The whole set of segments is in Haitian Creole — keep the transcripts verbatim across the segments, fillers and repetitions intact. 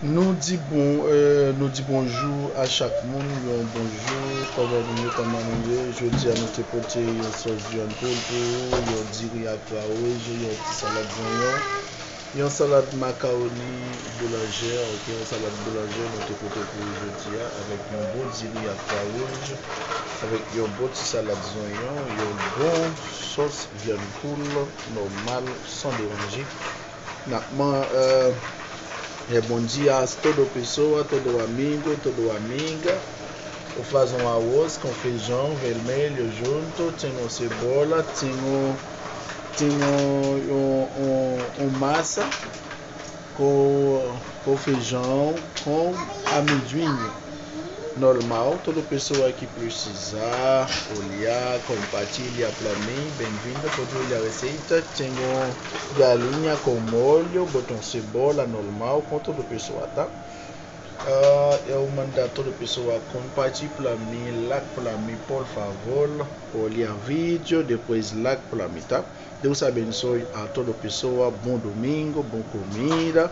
Nou di bon, euh, nou di bonjou a chak moun, yon bonjou, kòman nou ye, kòman nou ye. Jodi a nou te pote yon sòs vyann poul pou ou, yon diri ak pwa wouj, yon ti salad zonyon, yon salad makawoni boulanjè, ok, yon salad boulanjè nou te pote pou ou jodi a, avèk yon bon diri ak pwa wouj, avèk yon bon ti salad zonyon, yon bon sòs vyann poul nòmal, san deranje. N ap man, euh, é bom dia a todo pessoa, todo amigo, todo amiga. Vou fazer um arroz com feijão vermelho junto, tenho cebola, tenho, tenho um, um, um massa com, com feijão, com amendoim. Normal, todo pessoa que precisar olhar, compartilha pra mim, bem-vindo, pode olhar a receita. Tenho galinha com molho, botão cebola, normal, com todo pessoa, tá? Ah, eu manda todo pessoa compartilha pra mim, like pra mim, por favor, olha vídeo, depois like pra mim, tá? Deus abençoe a todo pessoa, bom domingo, bom comida,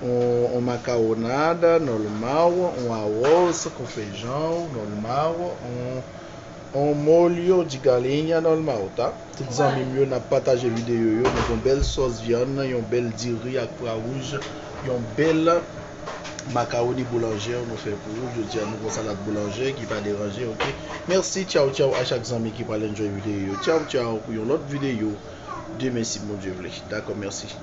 um, um macarronada normal, um arroz com feijão normal, um, um molho de galinha normal, tá? Tout zanmi m yo, n ap pataje videyo yo, nou gon bèl sòs vyann, yon bèl diri ak pwa wouj, yon bèl makawoni boulanjè nou fè pou ou. Jodi a nou gon salad boulanjè ki pa deranje, ok? Mèsi, tchaw tchaw a chak zanmi ki pral enjoy videyo yo. Tchaw tchaw pou yon lòt videyo demen si Bondye vle. Dakò, mèsi.